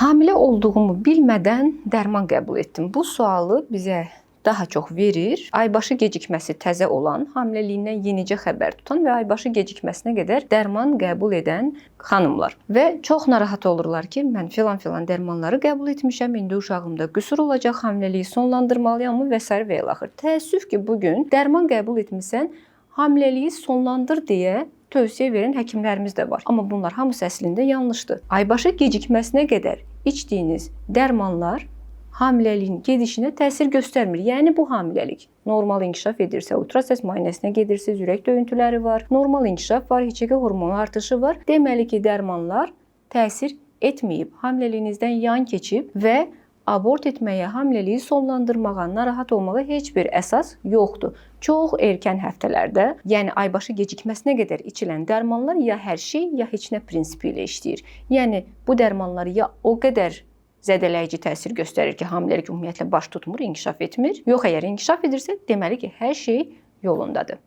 Hamilə olduğumu bilmədən dərman qəbul etdim. Bu sualı bizə daha çox verir. Aybaşı gecikməsi təzə olan, hamiləliyindən yenicə xəbər tutan və aybaşı gecikməsinə qədər dərman qəbul edən xanımlar. Və çox narahat olurlar ki, mən filan-filan dərmanları qəbul etmişəm, indi uşağımda qüsur olacaq, hamiləliyi sonlandırmalıyam və sair və ilaxır. Təəssüf ki, bu gün dərman qəbul etmisən, hamiləliyi sonlandır deyə tövsiyə verən həkimlərimiz də var. Amma bunlar hamısı əslində yanlışdır. Aybaşı gecikməsinə qədər içdiyiniz dərmanlar hamiləliyin gedişinə təsir göstərmir. Yəni bu hamiləlik normal inkişaf edirsə, ultrasəs müayinəsinə gedirsiniz, ürək döyüntüləri var, normal inkişaf var, HCG hormonu artışı var. Deməli ki, dərmanlar təsir etməyib, hamiləliyinizdən yan keçib və abort etməyə, hamiləliyi sonlandırmağa, narahat olmağa heç bir əsas yoxdur. Çox erkən həftələrdə, yəni aybaşı gecikməsinə qədər içilən dərmanlar ya hər şey, ya heç nə prinsipi ilə işləyir. Yəni bu dərmanlar ya o qədər zədələyici təsir göstərir ki, hamiləlik ümumiyyətlə baş tutmur, inkişaf etmir. Yox, əgər inkişaf edirsə, deməli ki, hər şey yolundadır.